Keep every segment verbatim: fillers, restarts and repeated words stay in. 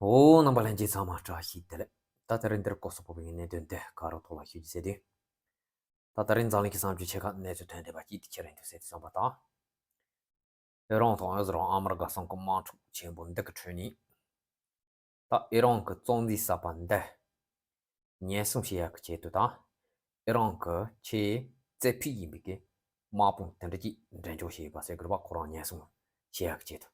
འོ། རྣམ་པ་ལྷན་རྒྱས་ཚང་མ་བཀྲ་ཤིས་བདེ་ལེགས། ད་དེ་རིང་འདིར་སྐོར་སོག་པོ་བའི་གནད་དོན་དེ་ག་རོ་ཐོག་ལ་ཞུ་རྒྱུ་ཟེར་དུས། ད་དེ་རིང་འཛམ་གླིང་གི་བསམ་སྤྱོད་ཆེ་ཁག་གནས་ཚུལ་ཐོན་བསྡད་པ་གཅིག་དེ་ཁྱེད་རང་ཚོ་གསན་དུ་སོང་པ་དང་། ཨི་རན་དང་ཨི་ཟི་རལ་ཨ་མི་རི་ཀ་གསུམ་གི་དམག་འཁྲུག་ཆེན་པོ་འདི་གི་ཁྲོད་ནས། ད་ཨི་རན་གྱི་བཙོན་འཛུལ་གསར་པ་འདི་ཉེན་སྲུང་བྱེད་ཡག་གི་ཆེད་དུ་དང་། ཨི་རན་གྱི་ཆེས་རྩེ་ཕུད་ཡིན་པའི་གི་དམག་དཔུང་དེ་འདྲ་ཅིག་འགྲེམས་འཇོག་བྱས་ཡོད་པ་ཟེར་དགོས་རེད་པ། ཁོ་རང་ཉེན་སྲུང་བྱེད་ཡག་གི་ཆེད་དུ།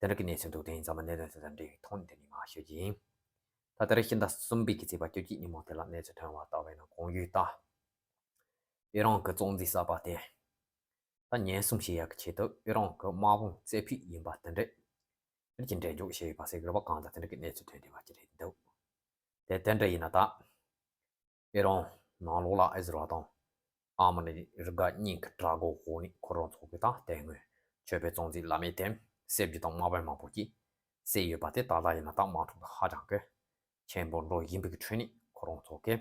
དེ་འདྲ་གི་གནས་ཚུལ་འདུག་དེ་ཡིན་ཙང་མ་གནད་དོན་དེ་དང་འབྲེལ་བའི་ཐོག་ནས་དེ་ནས་མར་ཤོད་ཀྱི་ཡིན། ད་ལྟ་རེ་ཕྱི་ཟླ་གསུམ་པའི་གི་ཚེས་པ་བཅུ་གཅིག་ཉིན་མོ་དེ་ལ་གནས་ཚུལ་ཐོན་པ་ལྟ་བས་ན་གོང་ཡུལ་ལྟར། ཨི་རན་གྱི་བཙོན་འཛུལ་གསར་པ་དེ། ད་ཉེན་སྲུང་བྱེད་ཡག་གི་ཆེད་དུ་ཨི་རན་གྱི་དམག་དཔུང་རྩེ་ཕུད་ཡིན་པ་དེ་འདྲས། དེ་ཅིག་འགྲེམས་འཇོག་བྱས་ཡོད་པ་ཟེར་གི་རེད་པ། གང་ལྟར་དེ་འདྲ་གི་གནས་ཚུལ་ཐོན་བསྡད་པ་ཅིག་རེད་འདུག་དེ་དེ་འདྲ་ཡིན་ན་ད། ཨི་རན་ནང་ལོགས་ལ་ཨི་ཟི་རལ་དང་ཨ་མི་རི་ཀ་གཉིས་ཀྱི་དགྲ་བོའི་འོག་ནས་ཁོ་རང་ཚོ་གི་ད་དེ་སྔོན་ཆོས་པའི་བཙོན་འཛུལ་བླ་མའི་དེ་བསད་རྒྱུ་དང་དམག་དཔོན་མང་པོ་ཅིག་བསད་ཡོད་པ་དེ་ད་ལྟ་ཡིན་ན་ད་དམག་འཁྲུག་ཧ་ཅང་གི་ཆེན་པོ་འགྲོ་བཞིན་པའི་གི་ཁྲོད་ནས་ཁོ་རང་ཚོ་གི་ད་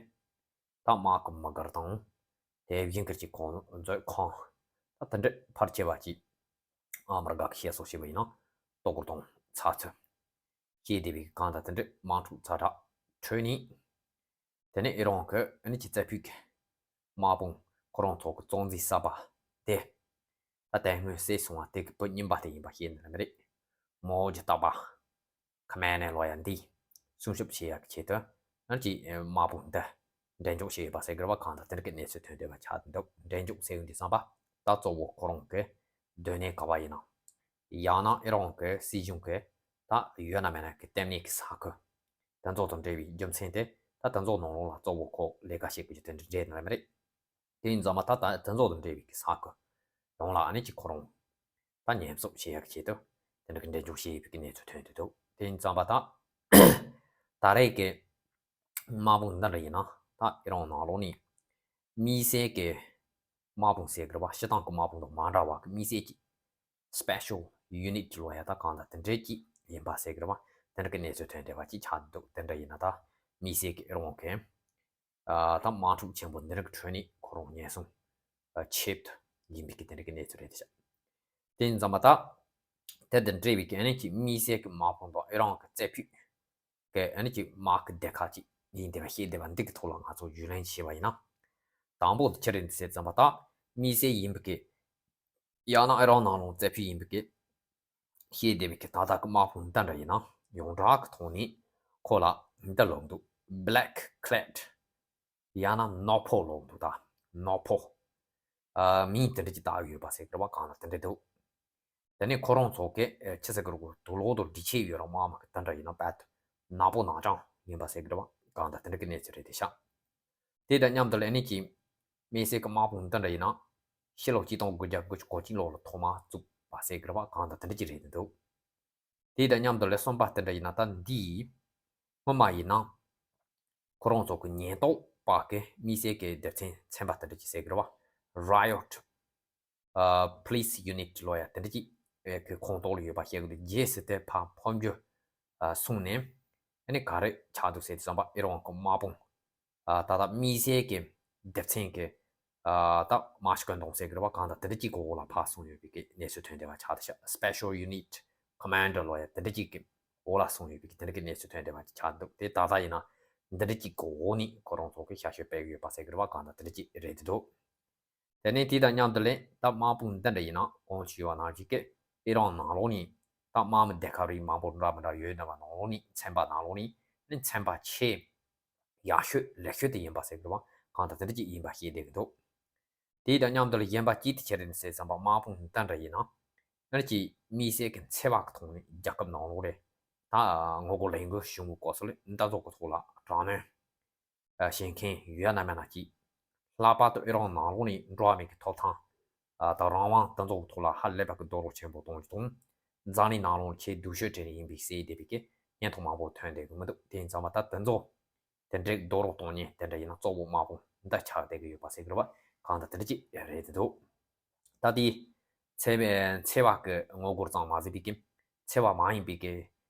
དམག་གི་མི་སྒར་དང་། དེ་བཞིན་གྱི་ཅིག་གོང་མཛོད་ཁང་། ད་དེ་འདྲ་ཕལ་ཆེ་བ་ཅིག་ཨ་མི་རི་ཀ་གི་བཤད་སྲོལ་བྱས་པ་ཡིན་ན་གཏོར་རྒོལ་དང་ཚགས་ཚུད་བྱས་བསྡད་པའི་གང་ལྟར་དེ་འདྲ་དམག་འཁྲུག་ཛ་དྲག་ཁྲོད་ནས། དེ་ནས་ཨི་རན་གྱི་ཨ་ནི་ཅིག་རྩེ་ཕུད་ཀྱི་དམག་དཔུང་ཁོ་རང་ཚོ་གི་བཙོན་འཛུལ་གསར་པ་དེ། ད་དེ་སྔོན་བསད་སོང་བ་དེ་གི་བུ་རྙིང་པ་དེ་ཡིན་པ་ཤེས་ནི་རེད་མི་རེད། མའོ་ཇི་ལྟ་བ། ཁ་མ་ནས་ལོ་ཡ་འདི་སྲུང་སྐྱོབ་བྱེད་ཡག་གི་ཆེད་དུ་ཨ་ནི་ཅིག་དམག་དཔུང་འདི་འགྲེམས་འཇོག་བྱས་ཡོད་པ་ཟེར་གི་རེད་པ། གང་ལྟར་དེ་འདྲ་གི་གནས་ཚུལ་ཐོན་བསྡད་པ་ཆགས་འདུག་འགྲེམས་འཇོག་ཟེར་ཡོང་དུས་ཙམ་པ་ད་གཙོ་བོ་ཁོ་རང་གི་སྡོད་གནས་ག་བ་ཡིན་ན། ཡང་ན་ཨི་རན་གྱི་སྲིད་གཞུང་གི་ད་ཡོད་ན་མེད་ན་གི་ལྟེ་གནས་ཀྱི་ས་ཁུལ་དེ་ཚོ་དང་འབྲེལ་བའི་རྒྱུ་མཚན་དེ་ད་དེ་ཚོ་ནང་ལོགས་ལ་གཙོ་བོ་ཁོ་ལས་ཀ་བྱེད་དགོས་རྒྱུ་དེ་འདྲ་རེད་ནི་རེད་མི་རེད། དེ་ཡིན་ཙང་མ་ད་ད་དེ་ཚོ་དང་འབྲེལ་བའི་གི་ས་ཁུལ་ཡོངས་ལ་ཨ་ནི་ཅིག་ཁོ་རང་ད་ཉེན་སྲུང་བྱེད་ཡག་གི་ཆེད་དུ་དེ་འདྲ་གི་འགྲེམས་འཇོག་བྱས་ཡོད་པའི་གི་གནས་ཚུལ་ཐོན་བསྡད་འདུག་དེ་ཡིན་ཙང་མ་ད་ད་རེས་ཀྱི་དམག་དཔུང་འདི་འདྲ་ཡིན་ན་ད་ཨི་རན་ནང་ལོགས་ནས་དམིགས་བསལ་གྱི་དམག་དཔུང་ཟེར་གི་རེད་པ། སྤྱིར་བཏང་གི་དམག་དཔུང་དང་མ་འདྲ་བ་གི་དམིགས་བསལ་གྱི་special unit ལོ་ཡ་ད་གང་ལྟར་དེ་འདྲས་ཀྱི་ཡིན་པ་ཟེར་གི་རེད་པ། དེ་འདྲ་གི་གནས་ཚུལ་ཐོན་བསྡད་པ་ཅིག་ཆགས་འདུག་དེ་འདྲ་ཡིན་ན་ད་དམིགས་བསལ་གྱི་ཨི་རན་གྱི་ཨ་ད་དམག་འཁྲུག་ཆེན་པོ་འདི་འདྲ་གི་ཁྲོད་ནས་ཁོ་རང་ཉེན་སྲུང་ཨ་ཆེད་དུ་ཡིན་པའི་གི་དེ་འདྲ་གི་གནས་ཚུལ་རེད་ཤག་དེ་ཡིན་ཙང་མ་ད་དེ་དང་འབྲེལ་བའི་གི་ཨ་ནི་ཅིག་དམིགས་བསལ་གྱི་དམག་དཔུང་དང་ཨི་རན་གྱི་རྩེ་ཕུད་གི་ཨ་ནི་ཅིག་དམག་གི་སྡེ་ཁག་ཅིག་ཡིན་བསྡད་པ་ཤེས་བསྡད་པ་འདི་གི་ཐོག་ལ་ང་ཚོ་བརྒྱུད་ལམ་བྱས་པ་ཡིན་ན། དང་པོ་དེ་ཅི་རེད་ཟེར་ཙམ་པ་ད་དམིགས་བསལ་ཡིན་པའི་གི་ཡང་ན་ཨི་རན་ནང་ལོགས་རྩེ་ཕུད་ཡིན་པའི་གི་ཤེས་བསྡད་པའི་གི་ད་ལྟ་གི་དམག་དཔུང་འདི་འདྲ་ཡིན་ན་ཡོངས་གྲགས་ཀྱི་ཐོག་ནས་ཁོ་ལ་འདི་ལབ་འདུག Black Clad ཡང་ན་ནོར་ཕོ་ལབ་འདུག་ད་ནོར་ཕོ། ཨ་མིང་དེ་འདྲ་ཅིག་བཏགས་ཡོད་པ་ཟེར་གི་རེད་པ། གང་ལ་དེ་འདྲ་འདུག་དེ་ནས་ཁོ་རང་ཚོ་གི་ཨ་ཆི་ཟེར་གི་རེད་གོ་དུག་ལོག་དང་འདྲིས་ཆས་ཡོད་ར་དམག་མི་གི་དེ་འདྲ་ཡིན་ན་པད་ནག་པོ་ནག་ཅང་ཡིན་པ་ཟེར་གི་རེད་པ། གང་ལ་དེ་འདྲ་གི་གནས་ཚུལ་རེད་དེ་ཤག་དེ་དང་མཉམ་དུ་ལ་ཨ་ནི་ཅིག་དམིགས་བསལ་གྱི་དམག་དཔུང་འདི་འདྲ་ཡིན་ན། ཕྱི་ལོ་གཅིག་སྟོང་དགུ་བརྒྱ་དགུ་བཅུ་གོ་གཅིག་ལོ་ལ་ཐོག་མར་བཙུགས་པ་ཟེར་གི་རེད་པ། གང་ལྟར་དེ་འདྲ་ཅིག་རེད་འདུག་དེ་དང་མཉམ་དུ་ལ་གསུམ་པ་དེ་འདྲ་ཡིན་ན་ད་འདིའི་སྔོན་མ་ཡིན་ན། ཁོ་རང་ཚོ་གི་ཉེན་རྟོག་པ་གི་དམིགས་བསལ་གྱི་སྡེ་ཚན་ཚན་པ་དེ་འདྲ་ཅིག་ཟེར་གི་རེད་པ། Riot ཨ་Police Unit ལོ་ཡ་དེ་འདྲ་ཅིག་ཨེ་གི་ཁོངས་གཏོགས་ལ་ཡོད་པ་བཤད་གི་འདུག་རྗེས་སུ་དེ་ཕར་འཕོ་འགྱུར་ཨ་སོང་ནས་ཨ་ནི་ག་རེ་ཆགས་འདུག་ཟེར་དུས་ཙམ་པ་ཨི་རན་གི་དམག་དཔུང་ཨ་ད་ལྟ་དམིགས་བསལ་གི་སྡེ་ཚན་གི་ཨ་ད་དམག་སྤྱི་ཀུན་སྡོམ་ཟེར་གི་རེད་པ། གང་ལྟར་དེ་འདྲ་ཅིག་གི་འོག་ལ་ཕར་སོང་ཡོད་པའི་གི་གནས་ཚུལ་ཐོན་བསྡད་པ་ཆགས་འདུག་ཤག Special Unit Commander ལོ་ཡ་དེ་འདྲ་ཅིག་གི་འོག་ལ་སོང་ཡོད་པའི་གི་དེ་འདྲ་གི་གནས་ཚུལ་ཐོན་བསྡད་པ་ཆགས་འདུག་དེ་ད་ལྟ་ཡིན་ན་འདི་འདྲ་ཅིག་གི་འོག་ནས་ཁོ་རང་ཚོ་གི་ཤ་ཤོད་སྤེལ་གི་ཡོད་པ་ཟེར་གི་རེད་པ། གང་ལྟར་དེ་འདྲ་ཅིག་རེད་འདུག་དེ་ནས་དེ་དང་མཉམ་དུ་ལས་ད་དམག་དཔུང་འདི་འདྲ་ཡིན་ན་གོང་ཞུས་པ་ནང་བཞིན་གི་ཨི་རན་ནང་ལོགས་ནས་ད་དམག་མི་སྡེ་ཁག་རིགས་མང་པོ་འདྲ་མི་འདྲ་ཡོད་འདུག་པ། ནང་ལོགས་ནས་ཚན་པ་ནང་ལོགས་ནས་ནི་ཚན་པ་ཆེས་ཡག་ཤོས་ལེགས་ཤོས་དེ་ཡིན་པ་ཟེར་གི་རེད་པ། གང་ལྟར་དེ་འདྲ་ཅིག་ཡིན་པ་ཤེས་བསྡད་གི་འདུག་དེ་དང་མཉམ་དུ་ལ་གཞན་པ་གཅིག་དེ་ཆི་རེད་ཟེར་ཙམ་པ་དམག་དཔུང་འདི་འདྲ་ཡིན་ན་ནི་ཅིག་དམིགས་བསལ་གི་འཚེ་བ་གི་ཐོག་ནས་རྒྱལ་ཁབ་ནང་ལོགས་རེད། ད་ངོ་རྒོལ་ལས་འགུལ་བྱུང་གི་སྐབས་སུ་ལ་འདི་ཚོ་གི་ཐོག་ལ་དྲག་གནོན་བྱེད་མཁན་ཡོད་ན་མེད་ན་གཅིག་ལྷག་པར་དུ་ཨི་རན་ནང་ལོགས་ནས་འགྲོ་བ་མིའི་གི་ཐོབ་ཐང་དང་རང་དབང་དེ་ཚོ་གི་ཐོག་ལ་ཧ་ལས་པ་གི་རྡོག་རོལ་ཆེན་པོ་གཏོང་རྒྱུ་དང་། འཛམ་གླིང་ནང་ལོགས་ཆེས་སྡུག་ཤོས་གྲས་ནས་ཡིན་པའི་གསལ་བསྡད་པའི་གི་བརྙན་ཐུང་མང་པོ་ཐོན་བསྡད་གི་མི་འདུག་དེ་ཡིན་ཙང་མ་ད་དེ་ཚོ་དེ་འདྲའི་རྡོག་རོལ་གཏོང་མཁན་དེ་འདྲ་ཡིན་ན་གཙོ་བོ་དམག་དཔུང་འདི་ཆགས་བསྡད་གི་ཡོད་པ་ཟེར་གི་རེད་པ། གང་ལྟར་དེ་འདྲ་ཅིག་རེད་འདུག་ད་དེ་འཚེ་བའི་འཚེ་བ་གི་ངོ་རྒོལ་ཙམ་མ་ཟད་པའི་གི་འཚེ་བ་མ་ཡིན་པའི་གི་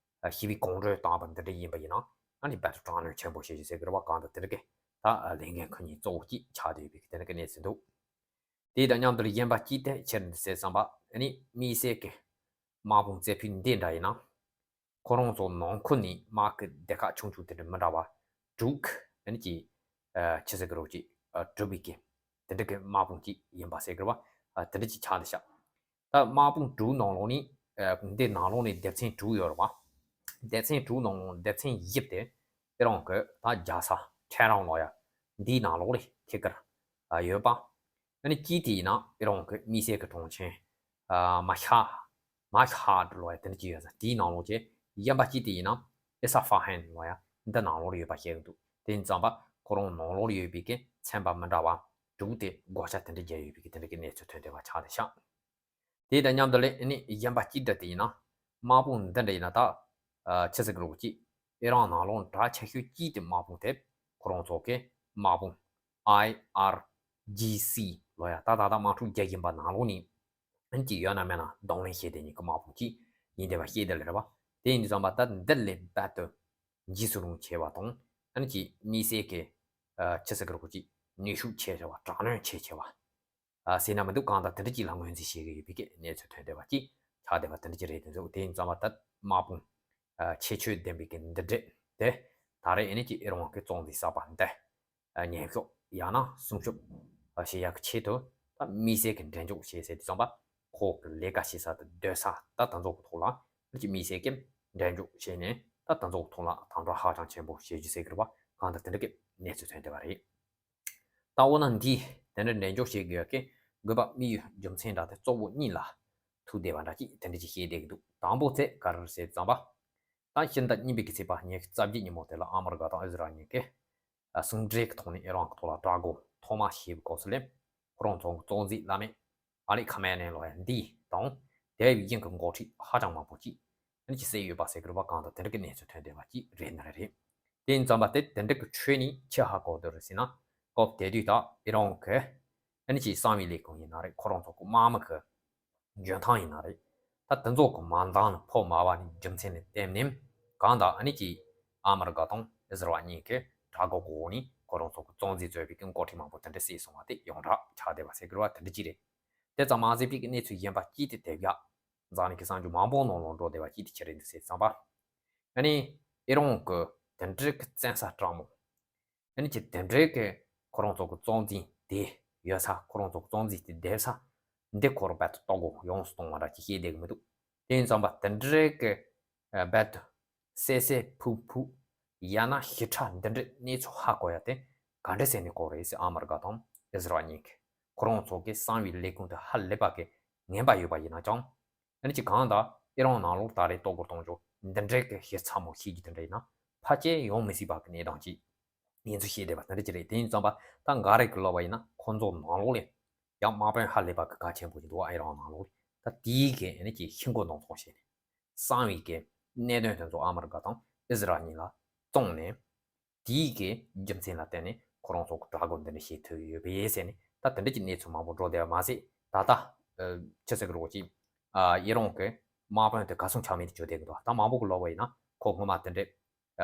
ཞི་བའི་གོམ་བགྲོད་བཏང་བ་འདི་འདྲ་ཡིན་པ་ཡིན་ན་ཨ་ནི་རྦད་དེ་དྲག་གནོན་ཆེན་པོ་བྱེད་རྒྱུ་ཟེར་གི་རེད་པ། གང་ལྟར་དེ་འདྲ་གི་ད་ལས་འགན་ཁུར་མཁན་གཙོ་བོ་གཅིག་ཆགས་བསྡད་ཡོད་པའི་གི་དེ་འདྲ་གི་གནས་ཚུལ་འདུག་དེ་དང་མཉམ་དུ་གཞན་པ་གཅིག་དེ་ཆི་རེད་ཟེར་ཙམ་པ་ཨ་ནི་དམིགས་བསལ་གི་དམག་དཔུང་རྩེ་ཕུད་འདི་འདྲ་ཡིན་ན། ཁོ་རང་ཚོ་ནང་ཁུལ་ནས་དམག་གི་སྡེ་ཁག་ཆུང་ཆུང་དེ་འདྲ་མི་འདྲ་བ་དྲུག་ཨ་ནི་ཅིག་ཨ་ཆི་ཟེར་གི་རོ་ཅིག་ཨ་གྲུབ་པའི་གི་དེ་འདྲ་གི་དམག་དཔུང་ཅིག་ཡིན་པ་ཟེར་གི་རེད་བ། ཨ་དེ་འདྲ་ཅིག་ཆགས་འདུག་ཤག་ད་དམག་དཔུང་དྲུག་ནང་ལོགས་ནས་ཨ་འདི་ནང་ལོགས་ནས་སྡེ་ཚན་དྲུག་ཡོད་རེད་བ། སྡེ་ཚན་དྲུག་ནང་ལོགས་སྡེ་ཚན་བཞི་དེ་ཨི་རན་གི་ད་རྒྱལ་ས་ཊེ་རན་ལོ་ཡ་འདིའི་ནང་ལོགས་ལ་ཐད་ཀར་ཨ་ཡོད་པ། ཨ་ནི་གཅིག་དེ་ཡིན་ན་ཨི་རན་གི་དམིགས་བསལ་གྱི་གྲོང་ཆེན་ཨ་མ་ཤ་མ་ཤ་ལོ་ཡ་དེ་འདྲ་ཅིག་ཡོད་ས་དེའི་ནང་ལོགས་ཀྱི་གཞན་པ་གཅིག་དེ་ཡིན་ན་ཨི་ས་ཧྥ་ཧན་ལོ་ཡ་འདི་ནང་ལོགས་ལ་ཡོད་པ་བཤད་གི་འདུག་དེ་ཡིན་ཙང་པ་ཁོ་རང་ནང་ལོགས་ལ་ཡོད་པའི་གི་ཚན་པ་མི་འདྲ་བ་དྲུག་དེ་བགོ་བཤའ་དེ་འདྲ་བརྒྱབ་ཡོད་པའི་གི་དེ་འདྲ་གི་གནས་ཚུལ་ཐོན་བསྡད་པ་ཆགས་བསྡད་ཤག་དེ་དང་མཉམ་དུ་ལས་ཨ་ནི་གཞན་པ་གཅིག་འདྲ་དེ་ཡིན་ན་དམག་དཔུང་འདི་འདྲ་ཡིན་ན་ད་ཨ་ཆི་ཟེར་གི་རེད་གཅིག་ཨི་རན་ནང་ལོགས་གྲགས་ཆེ་ཤོས་གཅིག་དེ་དམག་དཔུང་དེ་ཁོ་རང་ཚོ་གི་དམག་དཔུང་ཨའི་ཨར་ཇི་སི་ལོ་ཡ་ད་ད་ལྟ་དམག་འཁྲུག་རྒྱག་བཞིན་པ་ནང་ལོགས་ནས་ཨ་ནི་གཅིག་ཡོད་ན་མེད་ན་གདོང་ལེན་བྱེད་བསྡད་མཁན་གྱི་དམག་དཔུང་གཅིག་ཡིན་བསྡད་པ་ཤེས་བསྡད་ལ་རེད་བ། དེ་ཡིན་དུས་ཙམ་པ་ད་འདི་ལས་རྦད་དེ་འཇིགས་སུ་རུང་ཆེ་བ་དང་ཨ་ནི་གཅིག་དམིགས་བསལ་གྱི་ཨ་ཆི་ཟེར་གི་རེད་གཅིག་ནུས་ཤུགས་ཆེ་ཆེ་བ་དྲག་གནོན་ཆེ་ཆེ་བ། ཨ་ཟེར་ན་མི་འདུག་གང་ལྟར་དེ་འདྲ་ཅིག་ལ་ངོས་འཛིན་བྱེད་ཀྱི་ཡོད་པའི་གི་གནས་ཚུལ་ཐོན་བསྡད་པ་ཅིག་ཆགས་བསྡད་པ་དེ་འདྲ་ཅིག་རེད་དེ་ཚོ། དེ་ཡིན་ཙང་བ་ད་དམག་དཔུང་ཨ་ཁྱད་ཆོས་ལྡན་པའི་གི་འདི་འདྲས་དེ་ད་རེས་ཨ་ནི་ཅིག་ཨི་རན་གི་རྩོམ་འདི་གསར་པ་འདི་ཨ་ཉན་ཤོག་ཡང་ན་སྲུང་སྐྱོབ་ཨ་བྱེད་ཡག་གི་ཆེད་དུ་ད་དམིགས་བསལ་གི་འགྲན་ཞུགས་བྱེད་ཟེར་དུས་ཙམ་པ་ཁོ་གི་ལས་ཀ་བྱེད་ས་དང་སྡོད་ས་ད་དེ་ཚོ་གི་ཐོག་ལ་ཨ་ནི་ཅིག་དམིགས་བསལ་གི་འགྲན་ཞུགས་བྱས་ནས་ད་དེ་ཚོ་གི་ཐོག་ལ་དམ་དྲག་ཧ་ཅང་ཆེན་པོ་བྱེད་རྒྱུ་ཟེར་གི་རེད་བ། གང་ལྟར་དེ་འདྲ་གི་གནས་ཚུལ་ཐོན་བསྡད་པ་རེད། ད་འོ་ན་འདིས་དེ་འདྲ་འགྲན་ཞུགས་བྱེད་དགོས་ཡག་གི་དགོས་པ་དམིགས་ཡུལ་རྒྱུ་མཚན་འདྲ་དེ་གཙོ་བོ་གཉིས་ལ་ཐུག་བསྡད་པ་འདྲ་ཅིག་དེ་འདྲ་ཅིག་བཤད་བསྡད་ཀྱི་འདུག་དང་པོ་དེ་ག་རེ་རེད་ཟེར་ཙམ་པ། ད་ཕྱི་ཟླ་གཉིས་པའི་གི་ཚེས་པ་ཉི་ཤུ་རྩ་བརྒྱད་ཉིན་མོ་དེ་ལ་ཨ་མི་རི་ཀ་དང་ཨི་ཟི་རལ་གཉིས་ཀས་ཟུང་འབྲེལ་གྱི་ཐོག་ནས་ཨི་རན་གྱི་ཐོག་ལ་དྲག་རྒོལ་ཐོག་མ་བྱས་པའི་སྐབས་སུ་ལས་ཁོ་རང་ཚོ་གི་གཙོ་འཛིན་བླ་མེད་ཨ་ལི་ཁ་མེ་ནེ་ལོ་ཡ་འདི་དང་དེ་བཞིན་གྱི་འགོ་ཁྲིད་ཧ་ཅང་མང་པོ་ཅིག་ཨ་ནི་ཅིག་བསད་ཡོད་པ་ཟེར་གི་རེད་བ། གང་ལྟར་དེ་འདྲ་གི་གནས་ཚུལ་ཐོན་བསྡད་པ་ཅིག་རེད་ན་རེད། དེ་ཡིན་ཙམ་པ་དེ་དེ་འདྲ་གི་ཁྲོད་ནས་ཆི་ཧ་གོ་བསྡད་རེད་ཟེར་ན། སྐབས་དེ་དུས་ད་ཨི་རན་གྱི་ཨ་ནི་ཅིག་གསང་བའི་ལས་ཁུངས་ཡིན་ན་རེད། ཁོ་རང་ཚོ་གི་དམག་མི་གི་འཇོན་ཐང་ཡིན་ན་རེད། ད་དེ་ཚོ་གི་མ་འདང་ནི་ཕོག་མ་བ་ནི་རྒྱུ་མཚན་ནི་བརྟེན་ནས་གང་ལྟར་ཨ་ནི་ཅིག་ཨ་མི་རི་ཀ་དང་ཨི་ཟི་རལ་གཉིས་ཀྱི་དྲག་རྒོལ་འོག་ནས་ཁོ་རང་ཚོ་གི་གཙོ་འཛིན་གཙོས་པའི་གི་འགོ་ཁྲིད་མང་པོ་དེ་འདྲ་བསད་སོང་བ་དེ་ཡོངས་གྲགས་ཆགས་བསྡད་པ་ཟེར་གི་རེད་བ། དེ་འདྲ་ཅིག་རེད། དེ་ཙམ་མ་ཟད་པའི་གི་གནས་ཚུལ་གཞན་པ་ཅིག་དེ་དེབ་ཡག་འཛམ་གླིང་གི་གསར་འགྱུར་མང་པོ་ནང་ལ་འགྲོ་བསྡད་པ་ཅིག་དེ་ཆི་རེད་འདུག་ཟེར་ཙམ་པ། ཨ་ནི་ཨི་རན་གྱི་དེ་འདྲའི་གི་བཙན་ས་དྲག་མོ། ཨ་ནི་ཅིག་དེ་འདྲའི་གི་ཁོ་རང་ཚོ་གི་གཙོ་འཛིན་དེ་ཡོད་ས། ཁོ་རང་ཚོ་གི་གཙོ་འཛིན་དེ་བསྡད་ས་འདི་ཁོ་རང་རྦད་དེ་ལྟོ་གོས་ཡོངས་སུ་གཏོང་བ་འདྲ་ཅིག་བཤད་བསྡད་གི་མི་འདུག་དེ་ཡིན་ཙམ་པ་དེ་འདྲའི་གི་རྦད་དེ་བསད་བསད་ཕུད་ཕུད་ཡང་ན་ཞིབ་ཕྲ་འདི་འདྲའི་གནས་ཚུལ་ཧ་གོ་ཡ་དེ་ག་འདྲ་ཟེར་ནས་གོ་རེད་ཟེར། ཨ་མི་རི་ཀ་དང་ཨི་ཟི་རལ་གཉིས་ཀྱི་ཁོ་རང་ཚོ་གི་གསང་བའི་ལས་ཁུངས་དེ་ཧ་ལས་པ་གི་ངན་པ་ཡོད་པ་ཡིན་ན་ཀྱང་། ཨ་ནི་ཅིག་གང་ལྟར་ཨི་རན་ནང་ལོགས་ད་རེས་ལྟོ་གོས་གཏོང་རྒྱུ་འདི་འདྲའི་གི་ཞིབ་ཚགས་མོ་བྱེད་རྒྱུ་དེ་འདྲ་ཡིན་ན་ཕལ་ཆེར་ཡོང་མི་སྲིད་པ་གི་གནས་སྟངས་ཅིག་ཡིན་ཚུལ་བཤད་བསྡད་པ་དེ་འདྲ་ཅིག་རེད། དེ་ཡིན་ཙམ་པ་ད་འགའ་རེ་གི་ལབ་པ་ཡིན་ན་ཁོ་ཚོ་ནང་ལོགས་ལས་ཡང་དམག་དཔོན་ཧ་ལས་པ་གི་གལ་ཆེན་པོ་ཅིག་འདུག་ཨ་ཨི་རན་ནང་ལོགས་ལས། ད་དེའི་གི་ཨ་ནི་ཅིག་ཤི་མགོ་ནང་ཚོང་བྱས་ནས་གསང་བའི་གི་གནད་དོན་དེ་ཚོ་ཨ་མི་རི་ཀ་དང་ཨི་ཟི་རལ་གཉིས་ལ་བཙོངས་ནས། དེའི་གི་རྒྱུ་མཚན་ལ་བརྟེན་ནས་ཁོ་རང་ཚོ་གི་དྲག་རྒོལ་འདི་འདྲ་བྱེད་ཐུབ་ཡོད་པ་ཡིན་ཟེར་ནས་ད་དེ་འདྲ་གྱི་གནས་ཚུལ་མང་པོ་འགྲོ་བསྡད་པ་མ་ཟད། ད་ལྟ་ཨ་ཅི་ཟེར་གི་རེད་གོ་ཅིག་ཨ་ཨི་རན་གི་དམག་དཔོན་དེ་གར་སོང་ཆ་མེད་དུ་གྱུར་བསྡད་གི་འདུག་ད་མང་པོ་གི་ལབ་པ་ཡིན་ན་ཁོ་སྔོན་མ་དེ་འདྲ་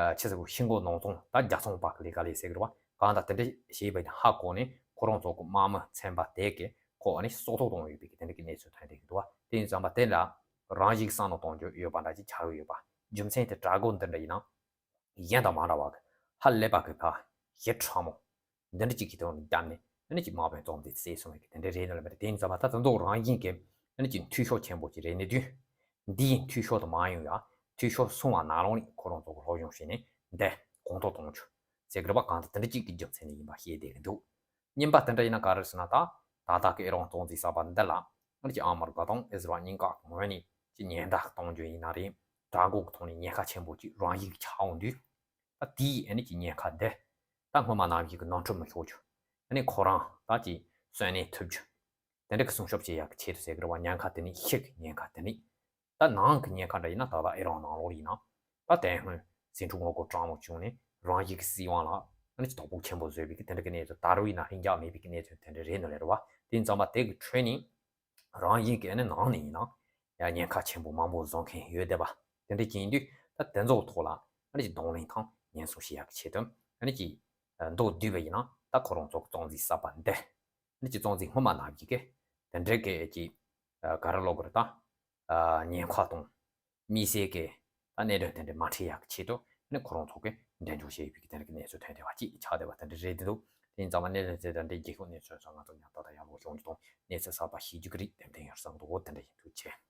ཨ་ཅི་ཟེར་གི་ཤི་མགོ་ནང་ཚོང་ད་རྒྱ་ཚོང་པ་གི་ལས་ཀ་ལས་ཟེར་གི་རེད་བ། གང་ལྟར་དེ་འདྲ་བྱས་པ་ཡིན་ཧ་གོ་ནས་ཁོ་རང་ཚོ་གི་དམག་མི་ཚན་པ་དེ་གི་ཁོ་ཨ་ནི་སྲོག་ཐོག་བཏང་ཡོད་པའི་གི་དེ་འདྲ་གི་གནས་ཚུལ་ཐོན་བསྡད་གི་འདུག་བ། དེ་ཡིན་ཙམ་པ་དེ་ལ་རང་བཞིན་བསམ་བློ་གཏོང་རྒྱུ་ཡོད་པ་འདྲ་ཅིག་ཆགས་ཀྱི་ཡོད་པ། རྒྱུ་མཚན་དེ་དྲག་རྒོལ་འདི་འདྲ་ཡིན་ན། གཞན་དང་མ་འདྲ་བ་གི་ཧ་ལས་པ་གི་ཕ་ཞེ་ཕྲ་མོ། འདི་འདྲ་ཅིག་གི་དོན་ལ་བརྒྱབ་ནས་ཨ་ནི་ཅིག་དམག་དཔོན་བཙོང་དེ་བསད་སོང་བའི་གི་དེ་འདྲ་རེད་ནི་ལ་མེད། དེ་ཡིན་ཙམ་པ་ད་དེ་ཚོ་རང་བཞིན་གི་ཨ་ནི་ཅིག་འཐུས་ཤོར་ཆེན་པོ་ཅིག་རེད་ནི་དུས། འདིའི་འཐུས་ཤོར་དུ་མ་ཡོང་ཡ། འཐུས་ཤོར་སོང་བ་ནང་ལོགས་ནས་ཁོ་རང་ཚོ་གི་སློབ་སྦྱོང་བྱས་ནས་འདི་གོང་མཐོར་གཏོང་རྒྱུ་ཟེར་གི་རེད་པ། གང་ལྟར་དེ་འདྲ་ཅིག་གི་རྒྱུ་མཚན་ནས་ཡིན་པ་ཤེས་བསྡད་གི་འདུག་རྙིང་པ་དེ་འདྲ་ཡིན་ན་ག་རེ་ཟེར་ན་ད་ད་ལྟ་གི་ཨི་རན་གཙོ་འཛིན་གསར་པ་འདི་ལ་ཨ་ནི་ཅིག་ཨ་མི་རི་ཀ་དང་ཨི་ཟི་རལ་གཉིས་ཀ་གི་ངོས་ནས་ཅིག་ཉེན་བརྡ་གཏོང་རྒྱུ་ཡིན་ན་རེད། དྲག་རྒོལ་གི་ཐོག་ནས་ཉེན་ཁ་ཆེན་པོ་ཅིག་རང་བཞིན་གྱི་ཆགས་འོང་དུས། ད་དེའི་ཨ་ནི་ཅིག་ཉེན་ཁ་འདི་ད་སྔོན་མ་ནང་བཞིན་གྱི་ནོར་འཁྲུལ་མི་ཤོར་རྒྱུ། ཨ་ནི་ཁོ་རང་ད་ཅིག་གསོན་གནས་ཐུབ་རྒྱུ། དེ་འདྲ་གི་སྲུང་སྐྱོབ་བྱེད་ཡག་གི་ཆེད་དུ་ཟེར་གི་རེད་བ། ཉེན་ཁ་དེ་ནི་ཕྱི་གི་ཉེན་ཁ་དེ་ནི། ད་ནང་གི་ཉེན་ཁ་འདྲ་ཡིན་ན་ད་ལྟ་ཨི་རན་ནང་ལོགས་ཡིན་ན་ད་དེ་སྔོན་ཟིང་འཁྲུག་ངོ་རྒོལ་གྲང་མོ་བྱུང་ནས་རང་བཞིན་གྱི་སྲིད་དབང་ལ་ཨ་ནི་ཅིག་དོ་ཕོག་ཆེན་པོ་བཟོས་པའི་གི་དེ་འདྲ་གི་གནས་ཚུལ་ད་རུང་ཡིན་ན་ལྷིང་འཇགས་མེད་པའི་གི་གནས་ཚུལ་དེ་འདྲ་རེད་ནི་ལས་རེད་བ། དེ་ཡིན་ཙང་མ་དེ་གི་ཁྲོད་ནས་རང་བཞིན་གི་ཨ་ནི་ནང་ནས་ཡིན་ན་ཡང་ཉེན་ཁ་ཆེན་པོ་མང་པོ་བཟོ་མཁན་ཡོད་བསྡད་པ། དེ་འདྲ་ཅིག་ཡིན་དུས་ད་དེ་ཚོ་ཐོག་ལ་ཨ་ནི་ཅིག་གདོང་ལེན་དང་ཉེན་སྲུང་བྱེད་ཡག་གི་ཆེད་དུ་ཨ་ནི་ཅིག་མདོར་བསྡུས་པ་ཡིན་ན་ད་ཁོ་རང་ཚོ་གི་གཙོ་འཛིན་གསར་པ་འདི་ནི་ཅིག་གཙོ་འཛིན་སྔོན་མ་ནང་བཞིན་གི་དེ་འདྲའི་གི་ཅིག་ག་རེ་ལབ་དགོས་རེད་ད། ཉེན་ཁ་དང་དམིགས་བསལ་གི་ ད་གནད་དོན་དེ་འདྲ་མ་འཕྲད་ཡག་གི་ཆེད་དུ་ནི་ཁོ་རང་ཚོ་གིས་འགྲན་བསྡུར་བྱས་ཡོད་པའི་གི་དེ་འདྲ་གི་གནས་ཚུལ་ཐོན་བསྡད་པ་ཅིག་ཆགས་བསྡད་པ་དེ་འདྲ་རེད་འདུག་དེ་ཡིན་ཙང་མ་གནད་དོན་དེ་དང་འབྲེལ་རྒྱལ་ཁབ་གནས་ཚུལ་སོགས་ང་ཚོ་ཉམས་ཏག་ཏག་ཡག་པོ་ཤོང་གི་འདུག་གནས་ཚུལ་གསར་པ་ཤེས་རྒྱུ་གི་རེད། ཏན་ཏན་ཡོད་བསམ་འདུག་དེ་འདྲ་ཡིན། ཐུགས་རྗེ་ཆེ།